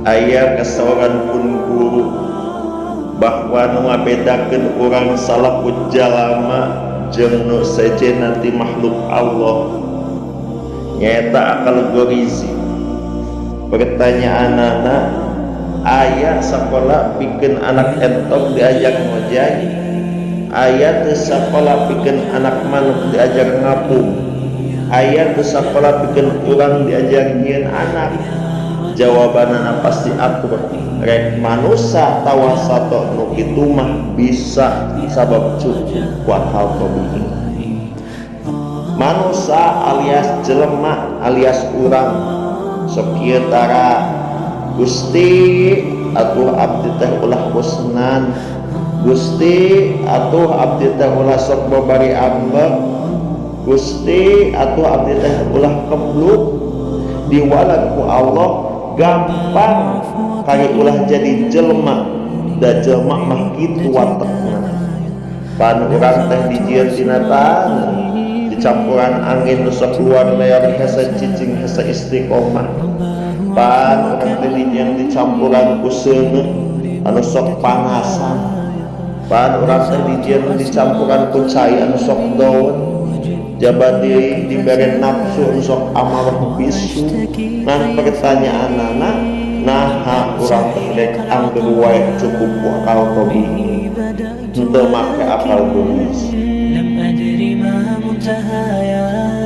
Aya kasauran pun guru bahwa nu ngabedakeun urang salaku jalma jeung nu sejenna ti makhluk Allah nyaeta akal gorizi. Pertanyaanana, aya sakola pikeun anak entok diajar ngojay? Aya teu sakola pikeun anak manuk diajar ngapung? Aya teu sakola pikeun urang diajar nyieun anak? Jawabanana pasti atur rek manusa tawa sato nu kitu mah bisa, sabab cukup ku akal tabii. Manusa alias jelema alias urang sok kieu tara, "Gusti, atuh abdi teh ulah bosenan. Gusti, atuh abdi teh ulah sok babari ambek. Gusti, atuh abdi teh ulah kembluk." Diwalag ku Allah, gampang kali ulah jadi jelma, da jelma mah kitu watekna. Pan urang teh dijieun tina taneuh dicampuran angin nu sok luar leor, hese cicing, hese istiqomah. Pan urang teh dijieun dicampuran ku seuneu anu sok panasan. Pan urang teh dijieun dicampuran ku cai anu sok daun, jaba di dibere nafsu anu sok amarah bisu. Nah, pertanyaanana, naha urang teh rek angger wae cukup ku akal tabii, henteu make akal gorizi? لم أدري ما منتهايا.